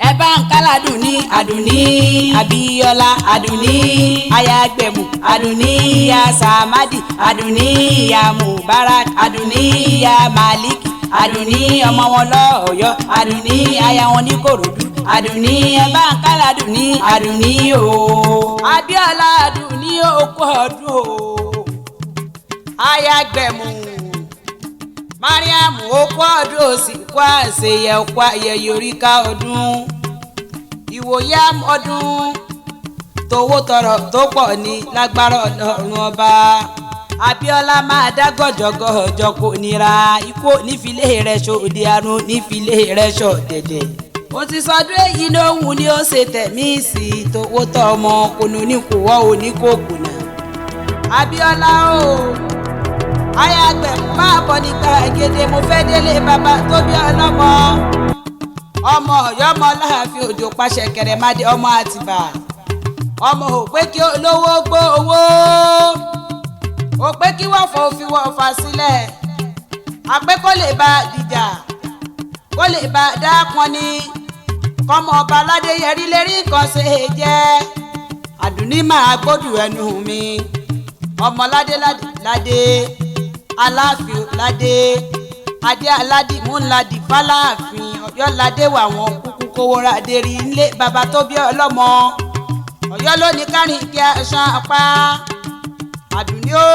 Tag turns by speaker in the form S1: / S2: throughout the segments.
S1: Ẹ bá ń kálá Àdùnní, Àdùnní Abíọ́lá, Àdùnní ayagbẹ̀mù, Àdùnní ìyá Sàmádì, Àdùnní ìyá Mubarak, Àdùnní ìyá Màlíkì, Àdùnní ọmọ wọn lọ́ọ̀yọ́, Àdùnní aya wọn ní Kòròdú, Àdùnní. Ẹ bá ń kálá Àdùnní, Àdùnní o. Abíọ́lá Àdùnní, òkú ọdún o. Ayagbẹ̀mù Mariam, okú ọdún, òsì kó àṣeyẹ, okú ayẹyẹ oríká ọdún, ìwòye ọdún, tówó tọrọ tó pọ̀ ní lágbára Ọlọ́run ọba. Abíọ́lá máa dá gọjọgọjọ, kò nira, ikú nífilé rẹ̀ ṣòde, àrùn nífilé rẹ̀ ṣọ̀dẹ̀dẹ̀. Ó ti sọdún èyí lóhùn ni ó ṣe tẹ̀mí sí tówó tọmọ kùnú ní kò wọ́ òní kò kùnà. Abíọ́lá o, ayagbẹ̀mú, máa bọ̀ ní gbàgede, mo fẹ́ délé bàbá tó bí ọlọ́mọ. Ọmọ Ọ̀yọ́ mọ láàfin òjò pàṣẹ kẹrẹmádé, ọmọ Àtìbà, ọmọ ò pé kí olówó gbó owó, ò pé kí wọ́n fọ òfin wọ́n fà sílẹ̀, àpé kó lè bá dìjà, kó lè bá dápọn ni, kọ́mọ ọba aládé yẹrí lérí nǹkan ṣe é jẹ́. Àdùnní, máa gbódù ẹnu mi, ọmọ ládé ládé ládé, aláàfin ládé, adé aládìmú ńlá fàlàáfin Ọ̀yọ́ ládé wà, wọn kúkú kówó ra adérí ńlé bàbá tó bí ọlọ́mọ. Ọ̀yọ́ ló ní kárìn kí aṣọ apá. Àdùnní o,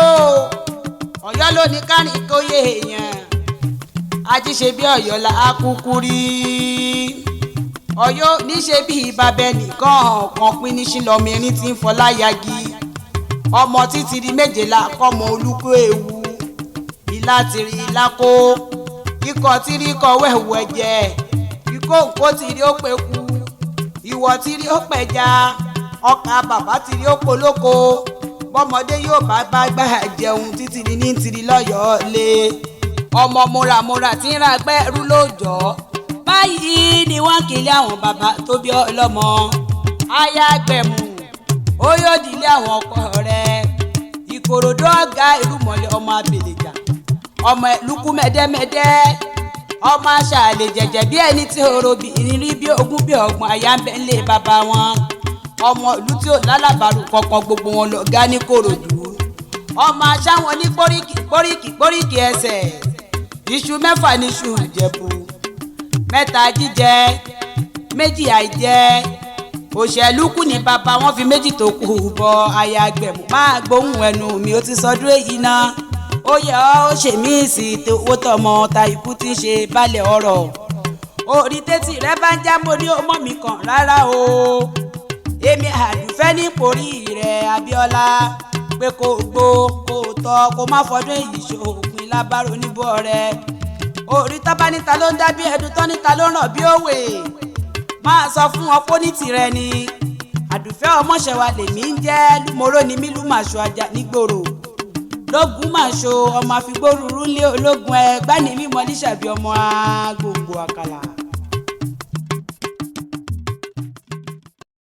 S1: Ọ̀yọ́ ló ní kárìn kó yé èèyàn, ajíṣe bí Ọ̀yọ́ la á kúkú rí. Ọ̀yọ́ níṣe bí ibàbẹ nìkan kan pín ní sílọmọ erin tí ń fọlá yagi, ọmọ títí di méje la kọ́mọ olúkú ewu, ilá tìrì ilá kó, ikọ̀ tìrì ikọ̀ wẹ̀wù ẹ̀jẹ̀, ikó nǹkó tìrì ó peku, ìwọ̀ tìrì ó pẹja, ọkà bàbá tìrì ó polóko, bọ́mọdé yóò bá bá gbà jẹun títí ní ní tìrì lọ́yọ̀ọ́ lé, ọmọ múramúra tí ń ra gbẹ́rú lóòjọ́. Báyìí ni wọ́n kiri àwọn bàbá tó bí ọlọ́mọ. Ayagbẹ̀mù, ó yóò dílé àwọn ọkọ rẹ̀ Ìkòròdú, ọ̀gá ìrúmọ̀lẹ́, ọmọ abèlèjà, ọmọ ẹ̀lúkú mẹ́dẹ́mẹ́dẹ́, ọmọ aṣàlè jẹ̀jẹ̀ bí ẹni tí oró bí ìrírí bí ogún bí ọgbọ̀n, àyà ń bẹ ńlé bàbá wọn, ọmọ ìlú tí ò lálàbàrù kankan, gbogbo wọn lọ̀gá ní Kòròdú, ọmọ aṣá wọn ní póríkì póríkì póríkì ẹsẹ̀, iṣu mẹ́fà níṣu Ìjẹ̀bú, mẹ́ta jíjẹ, méjì àìjẹ, òṣèlú kù ní bàbá wọn fi méjì tó kù bọ. Ayagbẹ̀mú, máa gbóhùn ẹnu mi, ó ti sọdún èyí náà, ó yẹ ọ́, ó ṣe mí sí owó tọmọ ta, ikú tí ń ṣe balẹ̀ ọ̀rọ̀ orí tẹ́tì rẹ bá ń já, mo ní ọmọ mi kan rárá o. Èmi àdùfẹ́ níporí rẹ Abíọ́lá, pé kò gbó kò tọ́, kó má fọdún èyí ṣòpin lábárò níbọ̀ rẹ. Orí tọ́ba níta ló ń dá bí ẹdun, tọ́ níta ló ń ràn bí òwe, máa sọ fún wọn pé ní tirẹ̀ ni. Àdùfẹ́ ọmọṣẹ́wà lèmi ń jẹ́, lúmọ̀rọ́ ni mí, lúmàṣọ ajá nígboro lógún màṣọ, ọmọ àfigbóruru ńlé ológun ẹ gbani mímọ níṣàbí, ọmọ agbòǹgbò àkàlà.